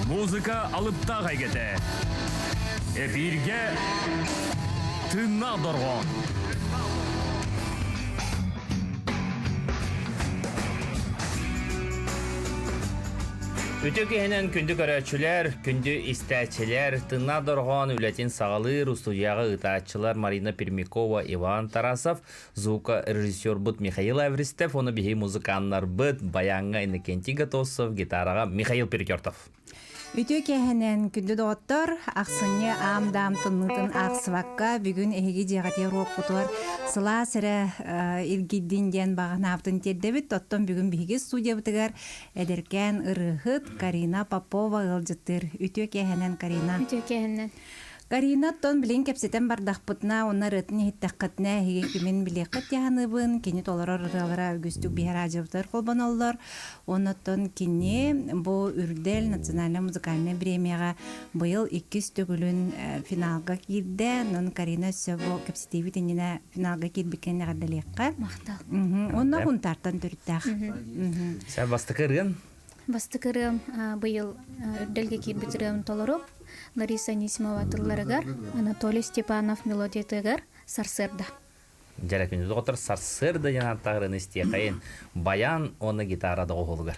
Музыка алыптаах эйгэтэ. Эпииргэ тыыннаах дорҕоон. Үтүө киһинэн күндү көрөөччүлэр, күндү истээччилэр, тыыннаах дорҕоон үлэтин саҕалыыр устудьуйаҕа ыытааччылар Марина Пермякова, Иван Тарасов, звукорежиссербут Михаил Эвристев, ону биһиги музыканнарбыт баяҥҥа Иннокентий Готовцев, гитараҕа Михаил Перетертов. Үтүө киэһэнэн күндү доҕоттор, ахсынньы аам-даам тымныытын аахсыбакка бүгүн эһиги дьиэҕитигэр уоппутугар сылаас эрэ илгийдин диэн баҕанаабытын тиэрдэбит. Оттон бүгүн биһиги студиябытыгар эдэркээн ырыаһыт Карина Попова ыалдьыттыыр. Үтүө киэһэнэн, Карина. Үтүө киэһэнэн. Карина, оттон билигин кэпсэтэн бардахпытына, уонна ырыатын иһиттэххитинэ, эһиги кимин билиэххит дии саныыбын. Кини толорор ырыалара үгүстүк биһи араадьыбытыгар холбоноллор. Уонна оттон кини бу Үрдэл национальнай музыкальнай бириэмийэҕэ быйыл иккис төгүлүн финалга киирдэ. Онон Карина өссө бу кэпсэтиибит иннинэ финалга киирбиккин эҕэрдэлиэххэ. Махтал. Уонна Хунтаартан төрүттээх. Сэ бастакы ырыан Бастакы ырыам быйыл Үрдэлгэ киирбит ырыам толору Лариса Анисимова тылларыгар, Анатолий Степанов мелодиятыгар «Сарсыарда». Дьэрэ күндү доҕоттор, сарсыарда диэн ааттаах ырыаны истиэхэйин баян уонна гитара доҕуһуолугар.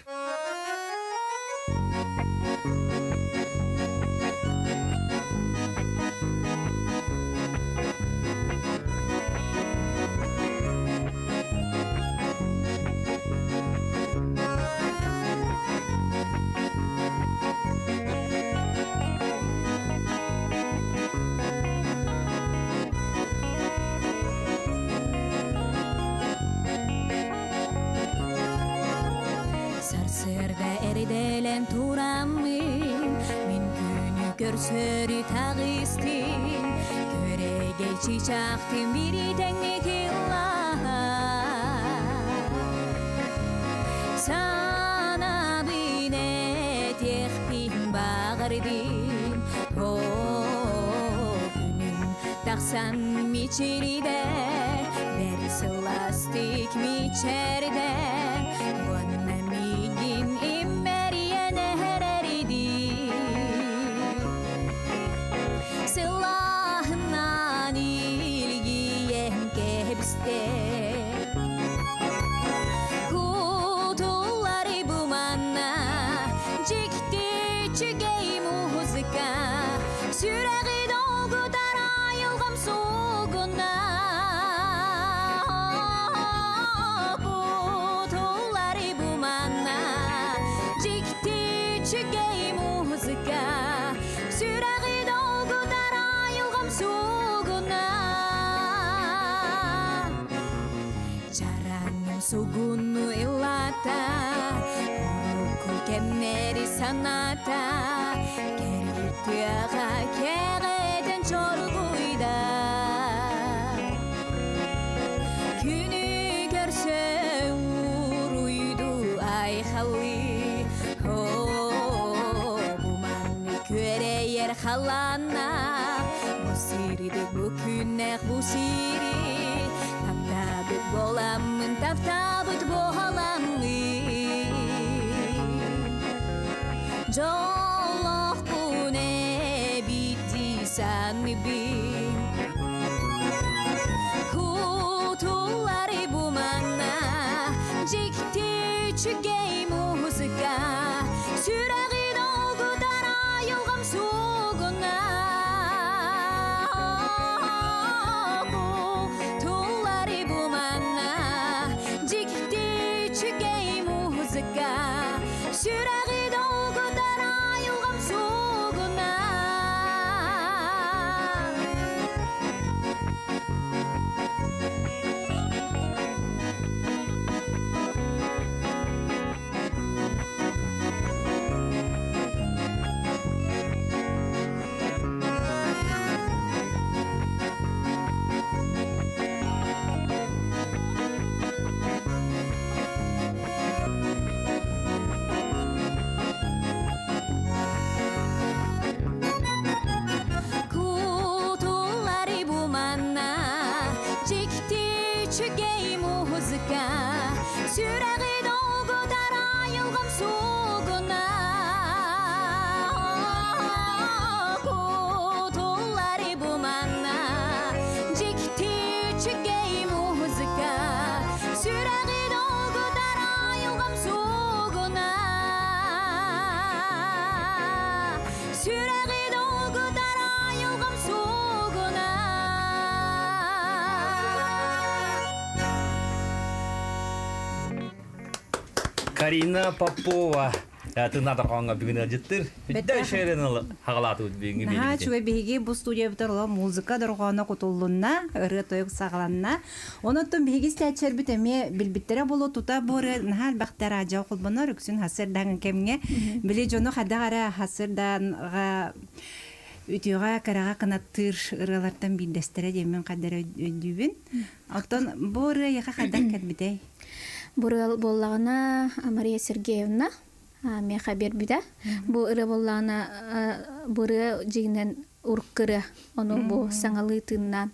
Сарсыарда эрдэлэн тураммын, мин күнү көрсөрү таҕыстым. Көрегей чычахтым бири тэҥник Санабын этиэхпин баҕардым, Оо, күнүм тахсан мичириде, Бэрт сылаастык мичэрдэ, Уонна миигин иммэрийэн эрэрдии. Сылааһынан илгийэн кэбистэ. Кутуллары бу манна дьикти үчүгэй музыка сүрэҕи долгутар айылҕам суугуна. Кутуллары бу манна дьикти үчүгэй музыка Сүрэҕи долгутар айылҕам сугуна Чараҥым сугуну ыллата Урукку кэмнэри саната Кэргил тыаҕа кэҕэтэн чоргуйда Күнү көрсө уруйду айхалыы Бу маннык күөрэйэр халааннаах Бу сирди бу күннээх бу сири Таптаабыт буоламмын, таптаабыт буоламмын Дьоллоохпун эбит дии саныыбын Кутуллары бу манна дьикти үчүгэй музыка Сүрэҕи долгутар айылҕам сугуна Кутуллары бу манна дьикти үчүгэй музыка Сүрэҕи долгутар айылҕам сугуна. Карина Попова тыыннаатар бүгүн ыалдьыттыр. Үддэ шерин хагалаатыбыт бүгүҥҥү Наһаа биэриибитин. үчүгэй биһиги бу студиябытыгар олох музыка дорҕооно кутуллунна, ырыа-тойук саҕаланна. Онон биһиги истээччилэрбит эмиэ билбиттэрэ буолуо тута бу ырыа наһаа элбэхтэ араадьыйа холбонор үксүн хасырдаҥ кэмҥэ били дьону хайдах эрэ хасырдаанҕа үтүөҕэ кэрэҕэ кынаттыыр ырыалартан биирдэстэрэ диэммин хайдах эрэ өйдүүбүн. Оттон бу ырыа эйиэхэ хайдах кэлбитэй? Бу ырыа буоллаҕына Мария Сергеевна миэхэ биэрбитэ. Бу ырыа буоллаҕына бу ырыа дьиҥинэн урукку ырыа. Ону бу саҥалыы тыыннаан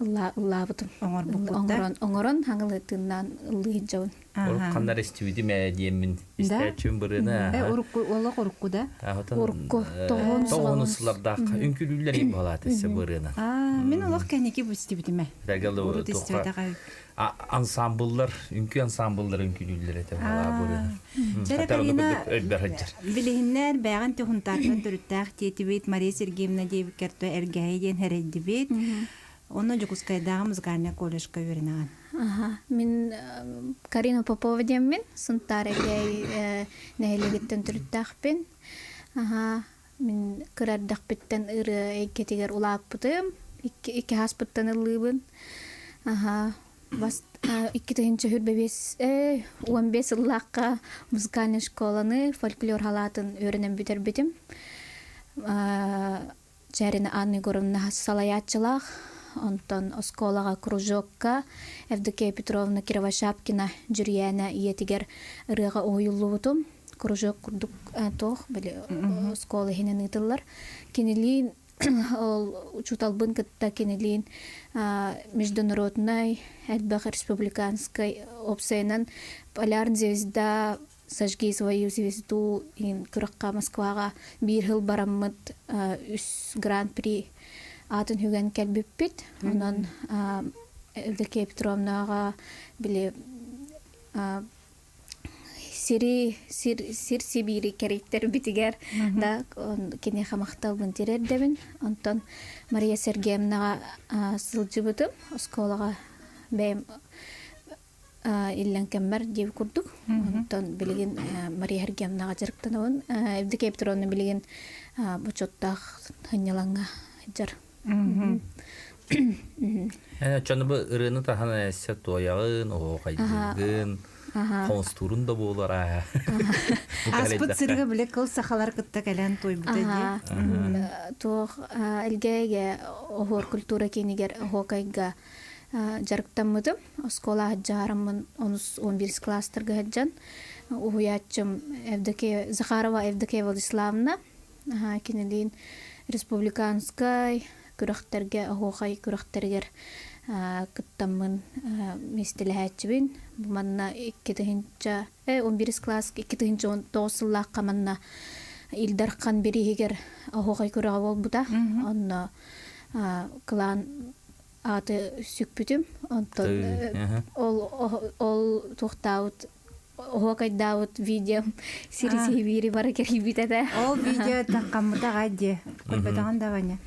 ыллаабытым. Оҥорбуккут Оҥорон, хаҥалыы тыыннаан ыллыы сылдьабын. Урут ханнар истибитим ээ диэммин истээччим бырыына. Э, урукку, олох урукку да? Урукку, тоҕуон Тоҕуон сыллардаах үҥкүүлүүллэр иһин буолаат өссө бырыына. Аа, мин олох кэнники бу истибитим ээ. Урут истибэтэҕэ. Ансамбллар, үҥкүү ансамбллар үҥкүүлүүллэр этэ буолаа бырыына. Чэрэ Карина билиһиннэр бэҕин туһунтаартан төрүттээх диэтибит Мария Сергеевна диэбиккэр эргэһэй диэн хэрэйдибит. Онно Дьокуускайдааҕы музыкальнай колледжка үөрэнэҕин. Аха, мин Карина Попова диэммин, Сунтаар Эгээй нэһилиэгиттэн төрүттээхпин. Аха, мин кыра эрдэхпиттэн ырыа эйгэтигэр улааппытым. Икки, икки ааспыттан ыллыыбын. Аха, бас 2025 15 сыллаахха музыкальнай школаны фольклор халаатын үөрэнэн бүтэрбитим. Чээринэ Анна Егоровна салайааччылаах, онтон оскуолаҕа кружокка Евдокия Петровна Кировошапкина Дьүрүйээнэ ийэтигэр ырыаҕа уһуйуллубутум. Кружок курдук туох били оскуола иһинэн ыытыллар. Кинилиин ол учууталбын кытта кинилиин международнай, элбэх республиканскай уопсайынан Полярная звезда «Сожги свою звезду» иһин күрэххэ Москваҕа биир сыл бараммыт үс гран-при аатын сүгэн кэлбиппит. Онон Евдокия Петровнаҕа били сири сир сир сибиири кэрийтэрбитигэр да киниэхэ махталбын тириэрдэбин. Онтон Мария Сергеевнаҕа сылдьыбытым оскуолаҕа бэйэм иллэҥ кэммэр диэбит курдук. Онтон билигин Мария Сергеевнаҕа дьарыктанабын. Евдокия Петровна билигин бочуоттаах сынньалаҥҥа сылдьар. Чону бу ырыаны таһан эссе туойаҕын, оһуохайдыыгын, хомустуурун да буолар аа. Аспыт сырыга биле кыл сахалар кытта кэлэн туойбута дии. Туох Элгээйгэ оһуор культура киинигэр оһуокайга дьарыктаммытым. Оскуола сылдьараммын онус 11 класстарга сылдьан уһуйааччым Евдокия Захарова Евдокия Владиславовна кинилиин республиканскай күрэхтэргэ оһуохай күрэхтэригэр кыттаммын миэстэлэһээччибин. Бу манна 2000 11 класс 2019 сыллаахха манна Ил Дархан бирииһигэр оһуохай күрэҕэ буолбута. Онно кылаан ааты сүкпүтүм. Онтон ол ол туохтаабыт оһуокайдаабыт видеом сири сиһибиири бары кэрийбит этэ. Ол видео таххаммыта аҕай дии. Көрбөтөҕүн да Ваня?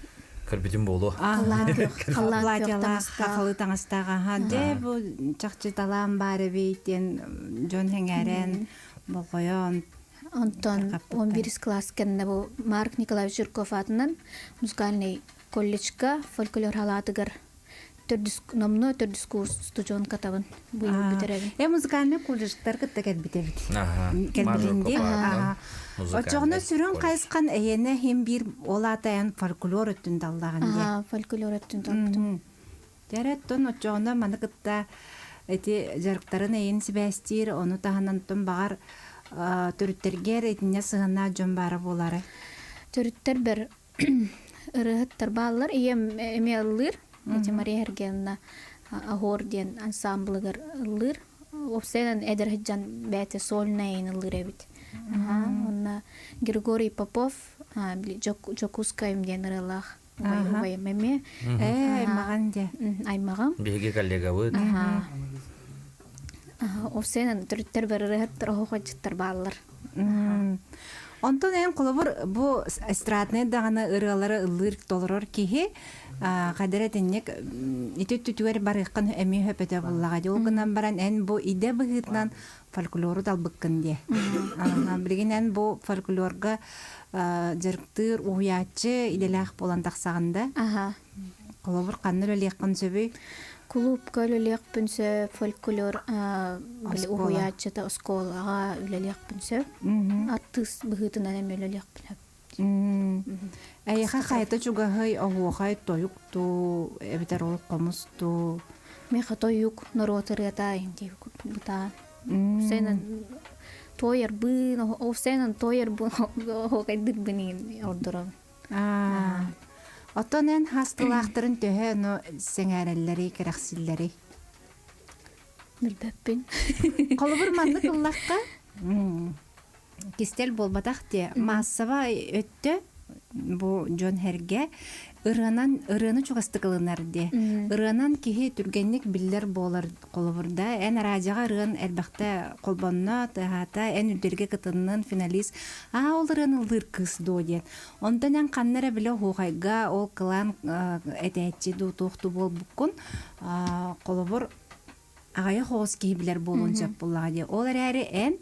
Көрбүтүм буолуо. Халлаан күөх, халлаан күөх таҥастаах. таҥастаах аха. Дьэ бу чахчы талаан баар эбит диэн дьон сэҥээрэн, болҕойон Онтон 11 класс кэннэ бу Марк Николаевич Жирков аатынан музыкальный колледжка фольклор халаатыгар төрдүс номнуо төрдүс курс студенткатабын быйыл бүтэрэбин. Э музыкальный колледжтар кытта кэлбит эбит. Кэлбитин дии. Оччоҕуна сүрүн хайысхан эйиэнэ иһин биир ол аатайан фольклор өттүн таллаҕын дии. Фольклор өттүн талбытым. Дьэрэ оттон оччоҕуна маны кытта ити дьарыктарын эйин сибээстиир, ону таһынан оттон баҕар төрүттэргэр итиннэ сыһыаннаах дьон баара буолаарай? Төрүттэрбэр Ырыаһыттар бааллар. Ийэм эмиэ ыллыыр. Эти Мария Сергеевна Аһор диэн ансамблыгар ыллыыр. Уопсайынан эдэр сылдьан бэйэтэ сольнайын ыллыыр эбит. Онно Григорий Попов Дьокуускайым диэн ырыалаах убайым эмиэ. Ээ, аймаҕын дьэ. Аймаҕым. Биһиги коллегабыт. Уопсайынан төрүттэр бары ырыаһыттар, оһох отчуттар бааллар. Онтон эн холобур бу эстраднай даҕаны ырыалары ыллыыр толорор киһи хадыр этинник ити өттүтүгэр барыаххын эмиэ хөпөтө буллаҕа дии. Ол гынан баран эн бу идэ быһыытынан фольклору талбыккын диэ. Билигин эн бу фольклорга дьарыктыыр уһуйааччы идэлээх буолан тахсаҕын да. Холобур ханна үлэлиэххин сөбүй? Кулуупка үлэлиэхпин сөп, фольклор били уһуйааччыта оскуолаҕа үлэлиэхпин сөп. Артыыс быһыытынан эмиэ үлэлиэхпин сөп. Эйиэхэ хайата чугаһый, оһуохай, тойук дуу, эбэтэр ол хомус дуу? Миэхэ тойук, норуот ырыата бутаан. Сенен туойарбын, сенен туойарбын, оһуохайдырбын ордоробун. Оттон эн хастылаахтарын төһө ону сэҥээрэллэрий, кэрэхсиллэрий? Билбэппин. Холобур маннык ыллахха, кистэл буолбатах диэ, маассабай өттө бу дьон сэргэ ырыанан ырыаны чугастык ылынар диэ. Ырыанан киһи түргэнник биллэр буолар холобурда эн араадьаҕа ырыан элбэхтэ холбонно, тыаһаата, эн үрдэргэ кытыннын, финалист, аа ол ырыаны ыллыыр кыыс дуо диэн. Онтон эн ханна эрэ билэ оһуохайга ол кылаан этээччи дуу туох дуу буолбуккун холобур аҕыйах оҕус киһи билэр буолуон сөп буоллаҕа дии. Ол эрээри эн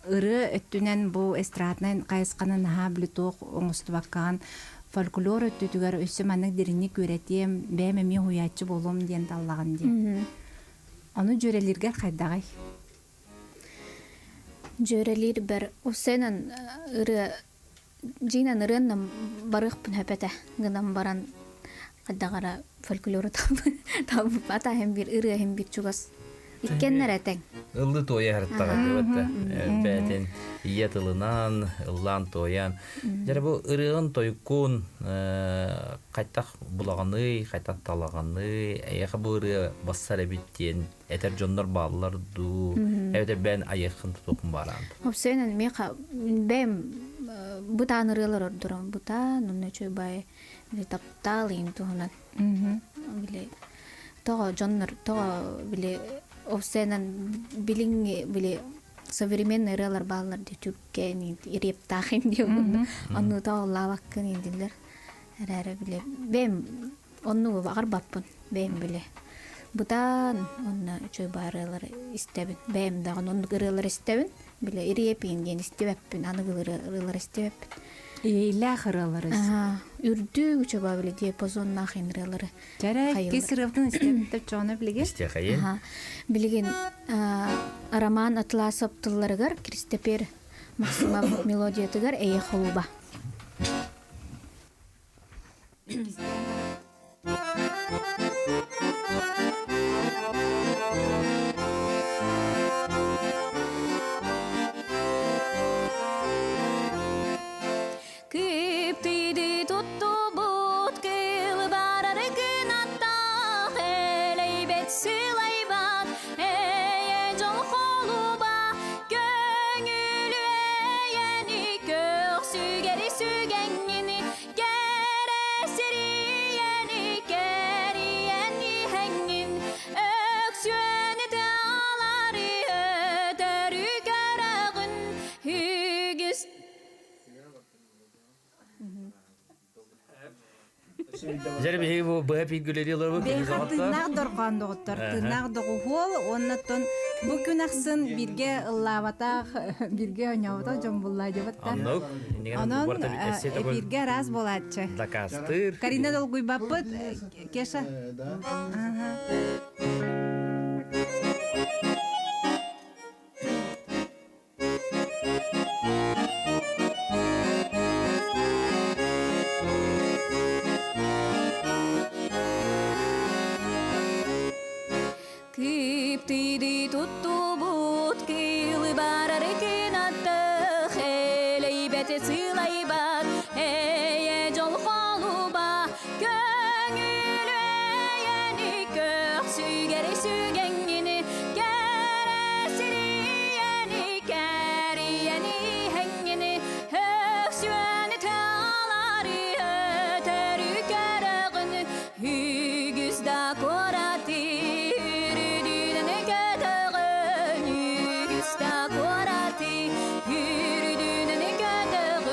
ырыа өттүнэн бу эстраднай хайысханы наһаа били туох оҥостубаккаҕын фольклор өттүтүгэр өссө маннык дириҥник үөрэтиэм, бэйэм эмиэ уһуйааччы буолуом диэн таллаҕын дии. Ону дьүөрэлииргэр хайдаҕый? Дьүөрэлиирбэр усенан ырыа дьиҥинэн ырыаннан барыахпын сөп этэ гынан баран хайдах эрэ фольклору талбыппат иһин биир ырыа иһин биир чугас иккиэннэр этэҥ Ыллы туойа сырыттаҕа диэбэттэ. Бэйэтин ийэ тылынан ыллаан туойан. Дьэ бу ырыаҕын тойуккун хайтах булаҕыный, хайтах талаҕыный, эйиэхэ бу ырыа бассар эбит диэн этэр дьоннор бааллар дуу, эбэтэр бэйэн айыаххын тутуоххун баараан. Опсуйанан миэхэ бэйэм бытаан ырыалар ордором бытаан онно үчүгэй бай били таптаал иһин туһунан били тоҕо дьоннор тоҕо били опсуйанан билиҥҥи били современный ырыалар бааллар дии түргэн ириэптаах диэн онну тоҕо ыллаабаккын дииллэр эрээри били бэйэм Оннугу баҕарбаппын, бэйэм билэ. Бытаан уонна үчүгэй баарыалары истэбин. Бэйэм даҕаны оннук ырыалары истэбин. Бile ириэпиин диэн истибэппин, аныгы ырыалары истибэппин. Иэйилээх ырыалары Үрдүк үчүгэй били диапазоннаах ырыалары. Чэрэ, кис ырыабытын истэбиттэр чоно билигин? Истиэхэйин. Билигин Роман Атласов тылларыгар Кристопер Максимов мелодиятыгар Эйэ холуба. Киптиди туттубут кылбарар кынаттаах элэйбэт сылайбат эйэ дьол холуба көҥүл эйэни көхсүгэри сүгэҥҥин Кэрэ сирийэни кэрийэн иһэҥҥин Өксүөнү тыалары өтөрү көрөҕүн Үгүс Дьэ биһиги бу быһа пииргүлэри олорбут Бэйэхэ тыыннаах дорҕоон доҕоттор, тыыннаах доҕуһуол уоннаттан бу күн ахсын бииргэ ыллаабатах, бииргэ оонньооботох дьон буллаа дьабат да. Оннук. Онон эфиргэ араас буолааччы. Дакаастыыр. Карина долгуйбаппыт, Кеша. Киптиди туттубут кылы барар кынаттых элэйбэт сылайбат эйэ дьол холуба көҥүл эйэни көхсүгэр сүгэҥҥини кэрэ сирийэни кэрийэни иһэҥҥини өксүөнү тыалары өтөрү көрөҕүн Үгүс да куораты үрдүнэн көтөҕөн, үгүс да куораты үрдүнэн көтөҕөн.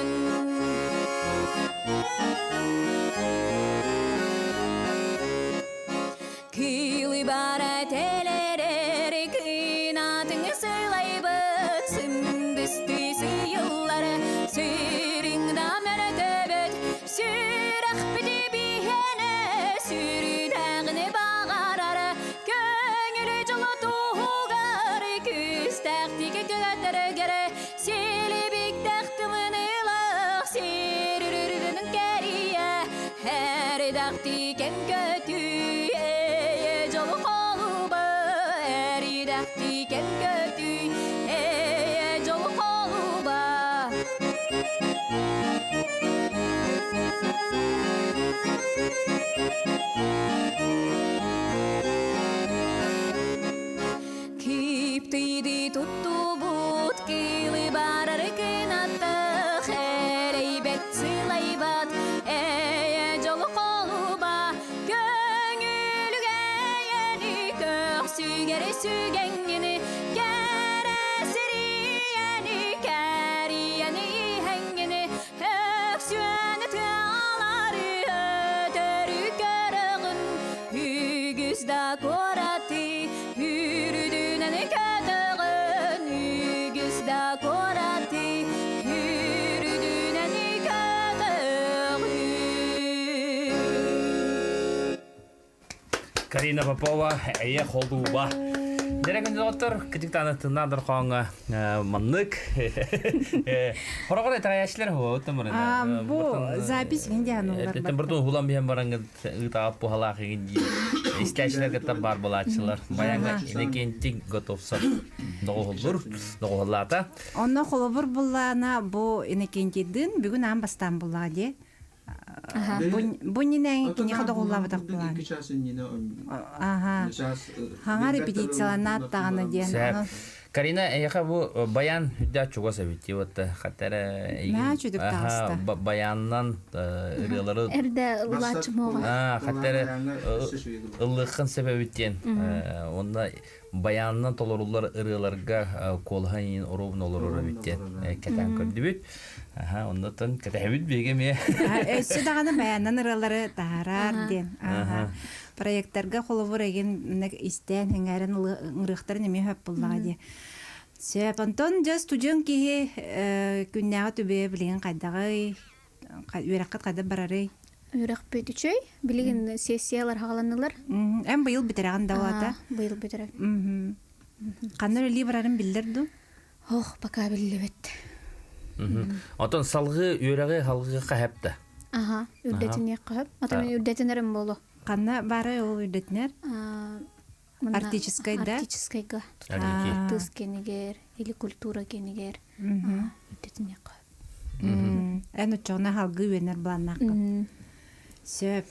сылайбат, эйэ дьолу холуба, көҥүлгэ эйэни көхсүгэр сүгэҥҥини, кэрэ сирийэни кэрийэни иһэҥҥини, өксүөн тыалары өтөрү көрөҕүн, үгүс да куораты үрдүнэн көтөҕүн, үгүс да куораты үрдүнэн көтөҕүн. Карина Попова эйэ холууба. Дэрэ күндү доҕоттор, кытыктааны тыннаах дорхооҥҥо маннык. Хороҕор итэҕэйээччилэр А, Бу запись гин диэн улар Эттен бұртун хулан биһэн бараҥҥыт ыытаап пухалаах игин дии. Истээчилэр кытта бар булааччылар. Баяҥҥа Иннокентий Готовцев доҕуһуллур, доҕуһуллаата. Онно холобур буллаана бу Иннокентийдыын бүгүн аан бастаан буллаҕа дии. Бу нинэҥ киниэхэ доҕуллаабатах булаан. Аха. Хаҥа репетицияланаат даҕаны диэн. Карина, эйиэхэ бу баян үрдээх чугас эбит дии вот хаттара Наһаа чүдүк таҕыста. баянынан ырыалары Эрдэ ыллааччы муоҕа. хаттара ыллыаххын сөп эбит диэн. Онно баянынан толоруллар ырыаларга куолаһын иин оруобун олорор эбит диэн кэтээн көрдүбүт. Аха, оннотон кэтэһэбит биһиги эмиэ. Өссө даҕаны баянынан ырыалары таһаарар диэн. Проекттарга холобур эгин истээн эҥээрин ыҥырыахтарын эмиэ сөп буллаҕа дии. Сөп. Онтон дьэ студент киһи күннээҕи түбүө билигин хайдаҕый? Үөрэххит хайдах барарый? Үөрэхпит үчүгэй. Билигин сессиялар хаҕаланнылар. Эн быйыл бүтэрэҕин да уата? Быйыл бүтэрэбин. Ханна үлэлии барарын биллэр дуу? Ох, пока биллибэт. Отон салгыы үөрэҕи халгыга хэпта. Аха, үрдэтиниэххэ хөп. Ата мен үрдэтинэрим болу. Ханна бары ол үрдэтинэр? Арктическай да? Арктическайга. Тыс кенигер или культура кенигер. Үрдэтиниэххэ хөп. Эн оччоҕуна халгыы үөнэр былааннааххын. Сөп.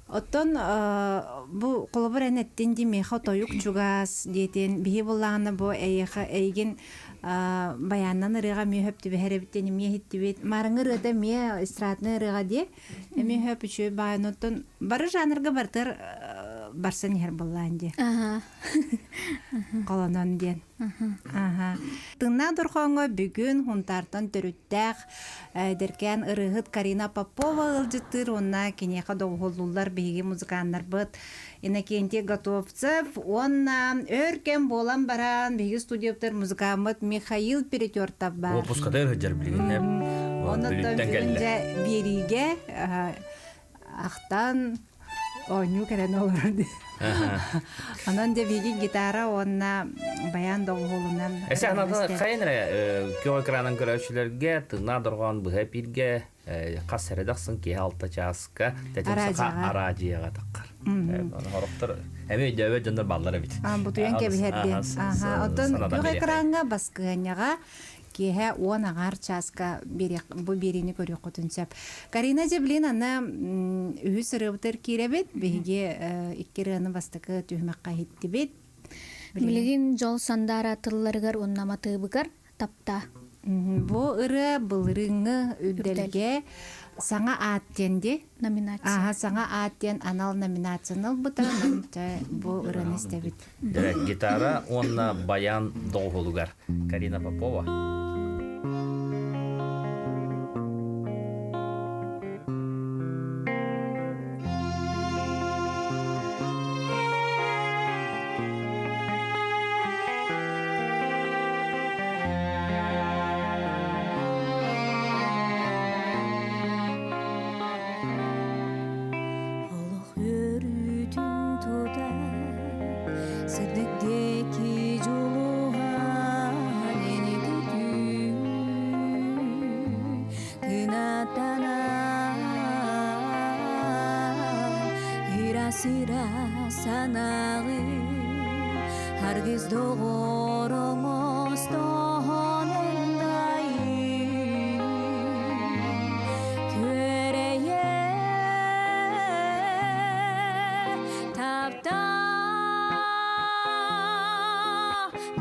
Оттон бу холобур эн эттин дии миэхэ тойук чугас диэтин биһи буллаҕына бу эйиэхэ эйигин баяннан ырыаҕа эмиэ хөп түбэһэр эбит диэн эмиэ иһиттибит. Маарыҥҥы ырыата эмиэ эстраднай ырыаҕа дии. Эмиэ хөп үчүгэй баайын оттон бары жанрга барытыгар барсан иһэр буоллаан дии. Холонон диэн. Аха. Тыыннаах дорҕооҥҥо бүгүн Хунтаартан төрүттээх эдэркээн ырыаһыт Карина Попова ыалдьыттыыр уонна киниэхэ доҕуһуоллууллар биһиги музыканнарбыт Иннокентий Готовцев уонна өр кэм буолан баран биһиги студияптар музыкаммыт Михаил Перетертов баар. Уоппускатыгар сылдьар билигин. Онон бүгүн дьэ биэриигэ ахтан оонньуу кэлэн олорор дии. Онон дьэ биһиги гитара уонна баян доҕуһуолунан Эсэ анатын хайын эрэ көҕө экранын көрөөччүлэргэ тыыннаах дорҕоон быһа эпииргэ хас сэрэдэхсин киэһэ алта чааска тэтим саха араадьыйаҕа таххар. Хорохтор эми өйдөөбөт дьоннор баллар эбит. Бутуйан кэбиһэр диэн. Оттон күөх экраҥҥа баскыһыанньаҕа киэһэ уон аҥаар чааска бу биэриини көрүөххүтүн сөп. Карина дьэ билин аны үһүс ырыабытыгар киирэбит. Биһиги икки ырыаны бастакы түһүмэххэ иһиттибит. Билигин дьол сандаара тылларыгар уонна матыыбыгар тапта. Бу ырыа былырыыҥҥы үрдэлгэ саҥа аат диэн дии. Номинация. Аха, саҥа аат диэн анал номинацияны ылбыта. Бу ырыаны истэбит. Гитара уонна баян доҕуһулугар Карина Попова. Олох өрүүтүн тутар Сырдык диэки дьулуһан ини күтүү Кынаттанан Ыра-сыра санаҕы Аргыс доҕор оҥостон ындайыы Күөрэйэ таптаа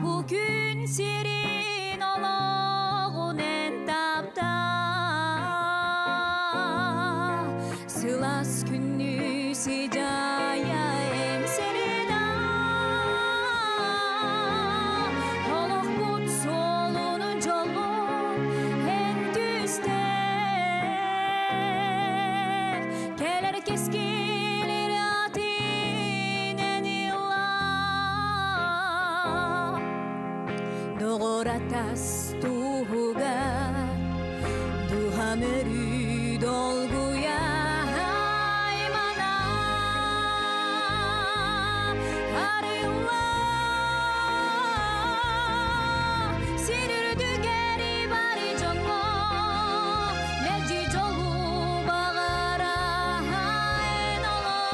Бу күн сирин олоҕун эн таптаа. Тас туһугар дууһам өрүү долгуйа аймана арылла сир үрдүгэр бары дьоҥҥо мэлдьи дьолу баҕара эн олор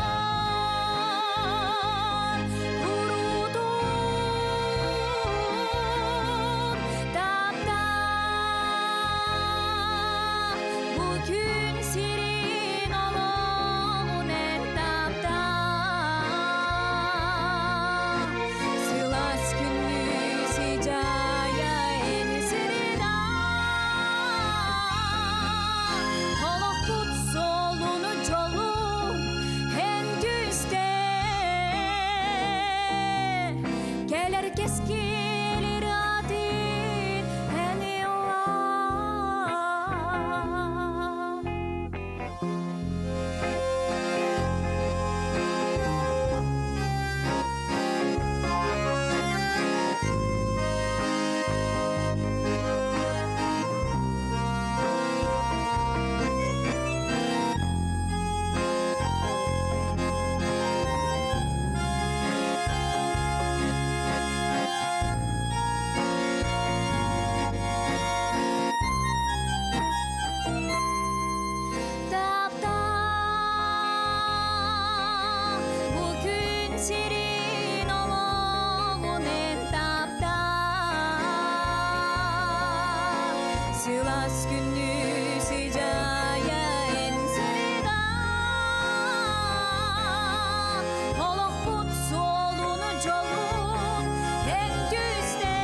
Куруутун таптаа бу күн сирин олоҕун эн таптаа сылаас күннүү сыдьаайа эн сырдаа олохпут суолуну дьолун эн түстээ Кэлэр кэскил ырыатын эн ыллаа. Таптаа бу күн сирин олоҕун эн таптаа сылаас күннүү сыдьаайа эн сырдаа олохпут суолун дьолун эн түстээ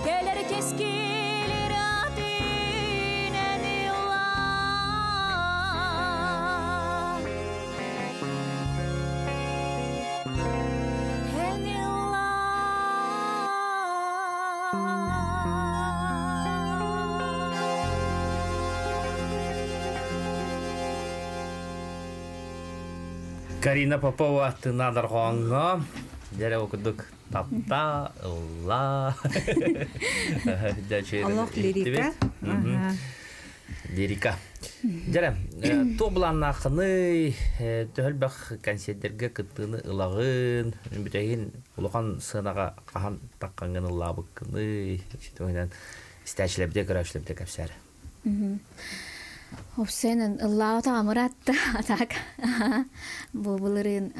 кэлэр кэскил ырыатын эн ыллаа эн ыллаа Карина Попова тына дорҕооҥҥо дьэрэ ол курдук тапта ылла Олох лирика. Лирика. Дьэрэ, туох былааннааххыный, төһөлбөх кэнсиэрдэргэ кыттыыны ылаҕын, бүтэһин улахан сыанаҕа хаһан таххаҥҥын ыллаабыккыный, итинэн истээччилэрбитэ, көрөөччүлэрбитэ кэпсээр. Опсенен ыллаабата амыратта атак бу былырыын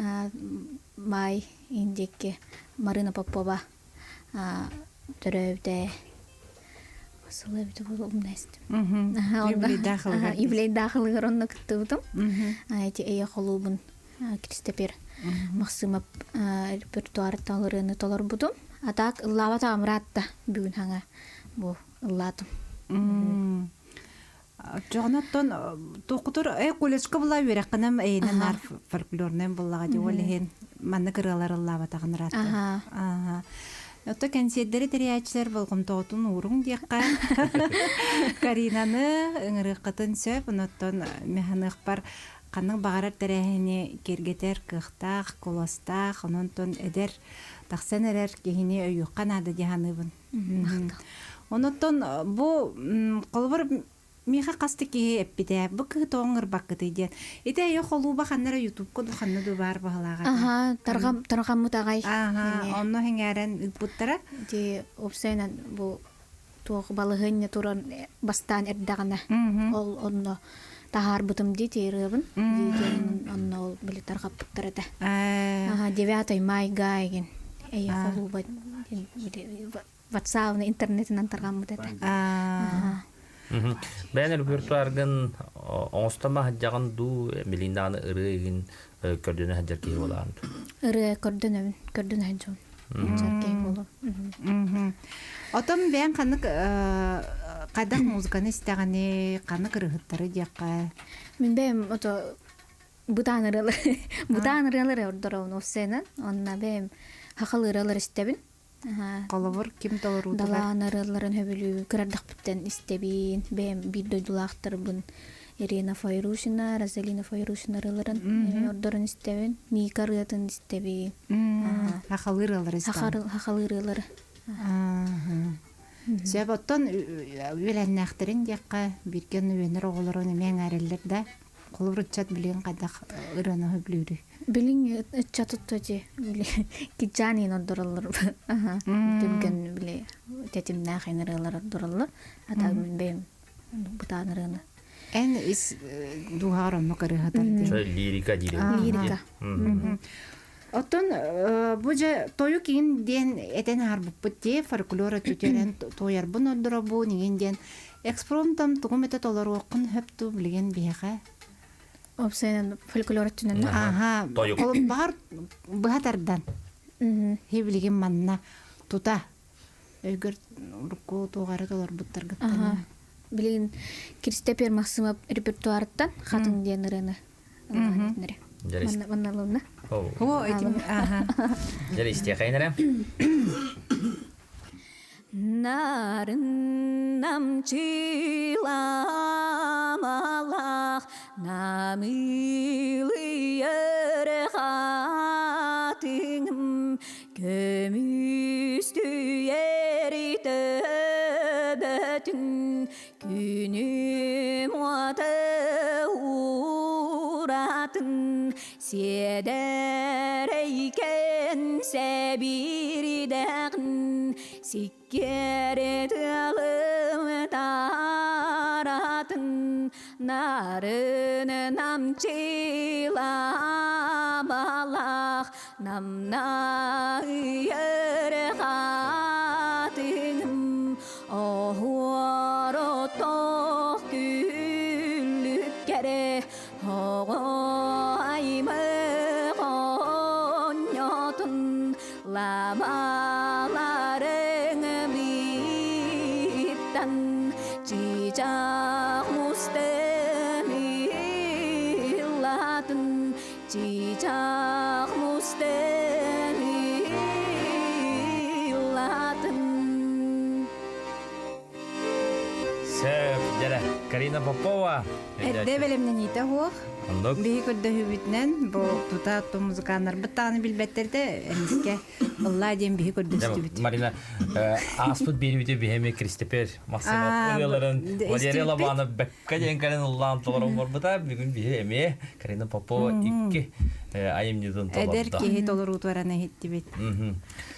маай индикки Марина Попова төрөөбүтэ сылы эбитэ буолуо умна истим. Юбилейдаахылыгар онно кыттыбытым. Эти эйэ холуубун Кристопер Максимов репертуарыттан ырыаны толорбутум. А так ыллаабата амыратта бүгүн хаҥа бу ыллаатым. Дьоҕуноттон туохкутур э колледжка була үөрэххинэм эйинэн наар фольклорнай буллаҕа дии ол иһин маннык ырыалар ыллаабатаҕын ыраатта. Аха. Ото кэнсиэрдэри тэрийээччилэр болҕомтоҕутун ууруҥ диэххэ Каринаны ыҥырыаххытын сөп оноттон механыахпар ханнык баҕарар тэрээһини киэргэтэр кыахтаах, куоластаах, ононтон эдэр тахсан эрэр киһини өйүөххэ наада дии саныыбын. Онуттан бу холобур миэхэ хас да киһи эппитэ бу кыһы тоҕо ыҥырбаккытый диэн. Ити эйэ холууба ханна эрэ ютубка ду ханна ду баар баһылааҕа. Аха, тарҕам тарҕаммыт аҕай. Аха, онно сэҥээрэн ыыппыттара. Ити уопсайынан бу туох балаһыанньа туран бастаан эрдэҕинэ ол онно таһаарбытым дии ырыабын диэн онно ол били тарҕаппыттар этэ. Аха, 9 майга эгин эйэ холууба ватсабына интернетинэн тарҕаммыт этэ. Бэйэн репертуаргын оҥостомо сылдьаҕын дуу, билигин даҕаны ырыа игин көрдөнө сылдьар киһи буолаҕын дуу? Ырыа көрдөнөбүн, көрдөнө сылдьабын. Сылдьар киһи буолуом. Отон бэйэҥ ханнык хайдах музыканы истэҕиний, ханнык ырыһыттары диэххэ? Мин бэйэм ото бытаан ырыалар бытаан ырыалары ордоробун офсенан онно бэйэм хахал ырыалар истэбин Холобур, ким толоруутугар? Далаан ырыаларын сөбүлүүбүн кырардахпыттан истэбин бэйэм биир дойдулаахтарбын. Ирина Файрушина, Розалина Файрушина ырыаларын ордорун истэбин. Мика ырыатын истэбин. Хахалыы ырыалары истэбин. Хахалыы ырыалары. Сөп оттон үөлэннээхтэрин диэххэ бииргэ үөнэр оҕолорун эмиэ эҥээрэллэр да холобур ыччат билигин хайдах ырыаны сөбүлүүрүй? Билин ыччат ди били киджаан иин ордороллор түргэн били тэтимнээх ырыалар ордороллор ата бэйэм бутаан ырыаны Эн ис дууһаҕар оннук ырыаһытар дии. Лирика диир. Лирика. Оттон бу дьэ тойук иин диэн этэн аһарбыппыт дии фольклор өттүтүнэн туойарбын ордоробун иин диэн экспромтом тугум этэ толоруоххун хөп туу билигин биһиэхэ. Опсайынан фольклор өттүнэн. Аха. Тойук. Баҕар быһа тардан. Хи билигин манна тута өйгөр урукку туоҕары толорбуттаргыттан. Билигин Киристэпер Максимов репертуарыттан Хатын диэн ырыаны ыллаан Манна ылынна. О, этим, аха. Дьэ, истиэхэйин эрэ. Нарын намчыламалах намылыйар хатыҥым көмүстүйэр төбөтүн күнүм уота ууратын сиэдэрэйкэн сэбиридэҕин сиккиэри тыалым таратын нарын намчыламалах намнайыр хатыным оһуор оттоох күллүккэрэ оҕо аймах оонньотун лабааларыҥ быыттан чыычаах мустан ыллаатын чыычаах мустан ыллаатын Сөп, дьэрэ. Карина Попова. Эрдэ бэлэмнэниитэ суох. Оннук. Биһи көрдөһүүбүтүнэн бу тута музыканнарбыт даҕаны билбэттэр да эмискэ ыллаа диэн биһи көрдөстүбүт. Марина, ааспыт биэрибити биһэми Кристопер Максимов ырыаларын Валерий Лобанов бэккэ диэн кэлэн ыллаан толорон барбыта. Бүгүн биһи эмиэ Карина Попова икки айымньытын толордо. Эдэр киһи толоруутуаран иһиттибит.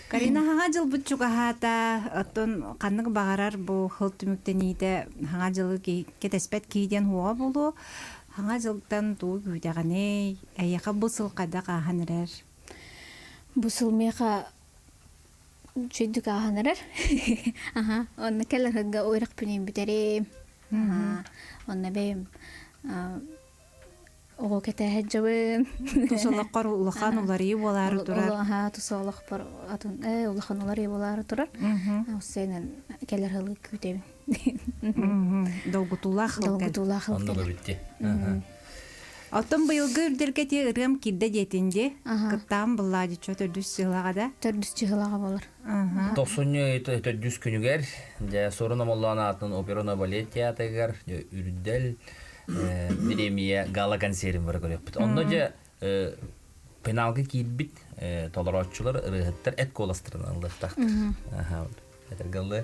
Карина хаҥа дьылбыт чугаһаата, оттон ханнык баҕарар бу хыл түмүктэниитэ хаҥа дьылы кэтэспэт киһи диэн хуоҕа буолуо. Хаҥа дьылтан тугу күүтэҕиний? Эйиэхэ бу сыл хайдах ааһан эрэр? Бу сыл миэхэ үчүгдүк ааһан эрэр. Аха, онно кэлэр сылга үөрэхпинин бүтэрим. Онно бэйэм Оҕо кэтээһэт дьабын. Тус олоххор улахан уларыйыы буолаары турар. Аха, тус олохпор атын улахан уларыйыы буолаары турар. Сенен кэлэр сылы күүтэбин. Долгутуулаах сыл. Долгутуулаах сыл. Оннуга бүтти. Оттон быйылгы үрдэргэ ти ырыам киирдэ диэтин ди. Кыттаан буллаа дичо төрдүс сылаҕа да. Төрдүс чыһылаҕа болар. Тохсунньу төрдүс күнүгэр дьэ Сурун Омоллоон аатын оперона балет театрыгар Үрдэл бириэмийэ гала-концерин бары көрүөхпүт. Онно дьэ пеналга киирбит толорооччулар, ырыаһыттар эт куоластарынан ылыахтаахтар. Этэргэллы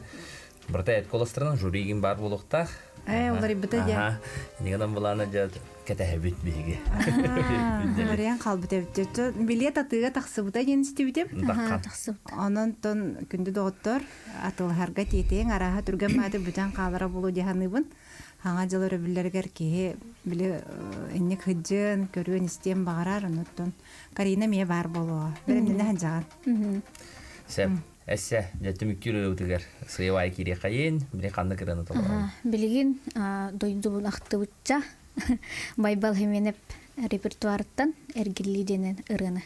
барыта эт куоластарынан жюригин баар буолуохтаах. Ээ, уларыйбыта дьэ. Инигынан былаана дьэ кэтэһэбит биһиги. Уларыйан хаалбыт эбит. Билиэт атыыга тахсыбыта диэн истибитим. Тахсыбыта. Онон тон күндү доҕоттор атылаһарга тиэтэйиҥ арааһа түргэн бааты бүтэн хаалара буолуо дии саныыбын. Хаҥа дьыл өрөбүллэригэр киһи били инник сылдьыан, көрүөн-истиэн баҕарар, онуттан Карина эмиэ баар буолуоҕа. Бэлэмнэнэ сылдьаҕын. Сөп. Эссе, дьэ түмүктүүр ырыабытыгар сыйабай киириэхэйин, били ханнык ырыаны толорон? Билигин дойдубун ахтыбычча Байбал Хименеп репертуарыттан Эргиллии диэнэн ырыаны.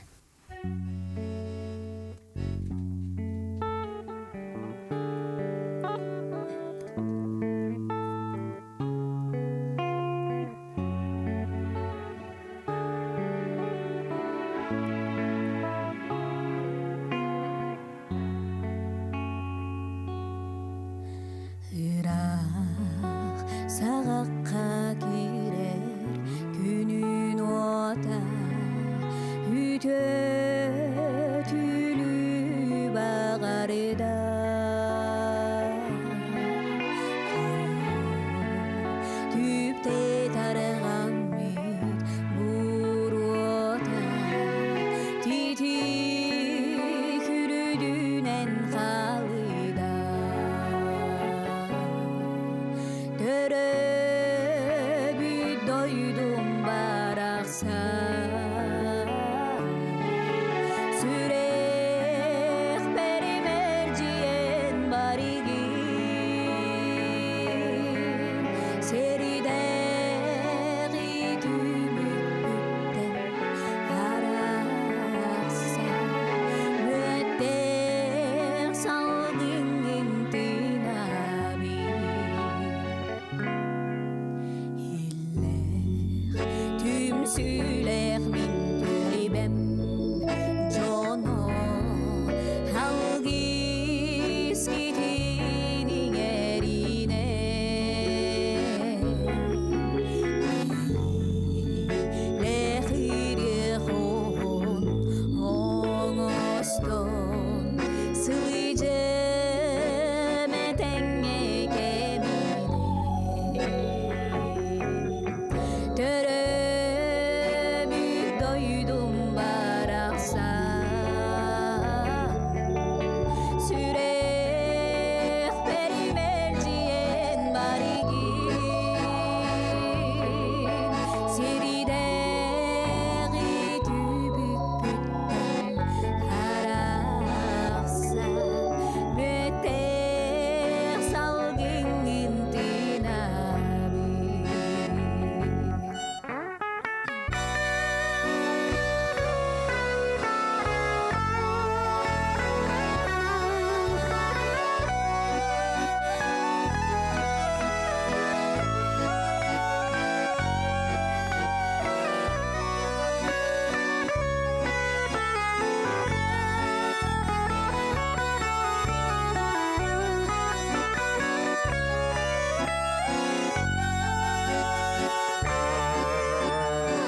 Ыраах саҕахха киирэн Төрөөбүт дойдум барахсан Сүрэхпэр мэлдьиэн баригин Сэридээҕи түбүкпүттэн арахсан Мүөттээх салгыҥҥын тыынабын Иллээх түмсүүлээх мин түлүбэм дьоно алгыс китин иҥэринэ Лэхириэхон оҥостон сылдьым этэҥҥэ кэминэн Төрөөбүт дойдум барахсан Сүрэхпэр мэлдьиэн барыгын Сиридээҕи түбүкпүттэн арахсан Мүөттээх салгыҥҥын тыынабын.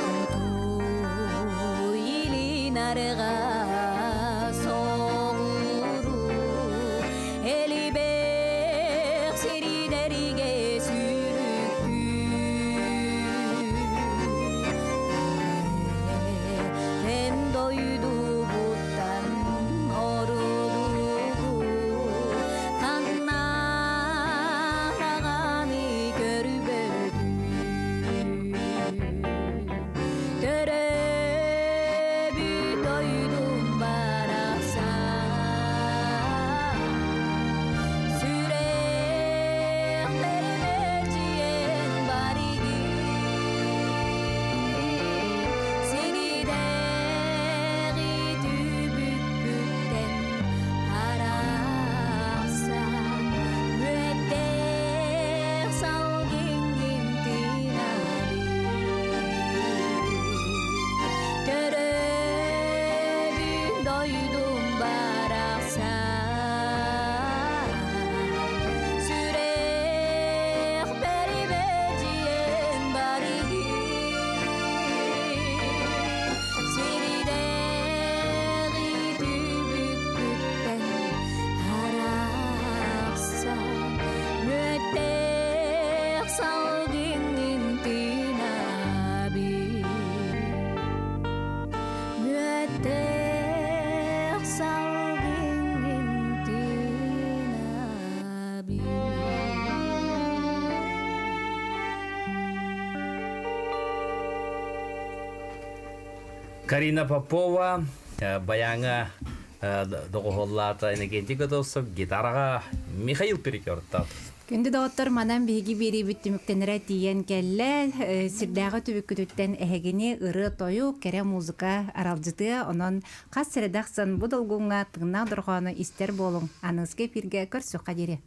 Хоту илин арҕаа соҕуруу элибэх сирдэргэ сүрүктүү Эн дойдубуттан орудугу ханна даҕаны көрбөтүм Төрөөбүт дойдум барахсан Сүрэхпэр мэлдьиэн барыгын Сиридээҕи түбүкпүттэн арахсан Мүөттээх салгыҥҥын тыынабын Төрөөбүт дойдум барахсан Сүрэхпэр бэдьиэн барыгын Сиридээҕи түбүкпүттэн арахсан Мүөттээх салгыҥҥын тыынабын Мүөттээх салгыҥҥын тыынабын Карина Попова баяҥа доҕуһуоллаата Иннокентий Готовцев гитараҕа Михаил Перекертов. Күндү доҕоттор, манан биһиги биэриибит түмүктэнэрэ тиийэн кэллэ. Сирдээҕи түбүккүтүттэн эһигини ырыа-тойук, кэрэ музыка аралдьытыа. Онон хас сэрэдэх сан бу долгуҥҥа тыыннаах дорҕоону истэр буолуҥ. Аныгыскы эфиргэ көрсүөххэ диэри.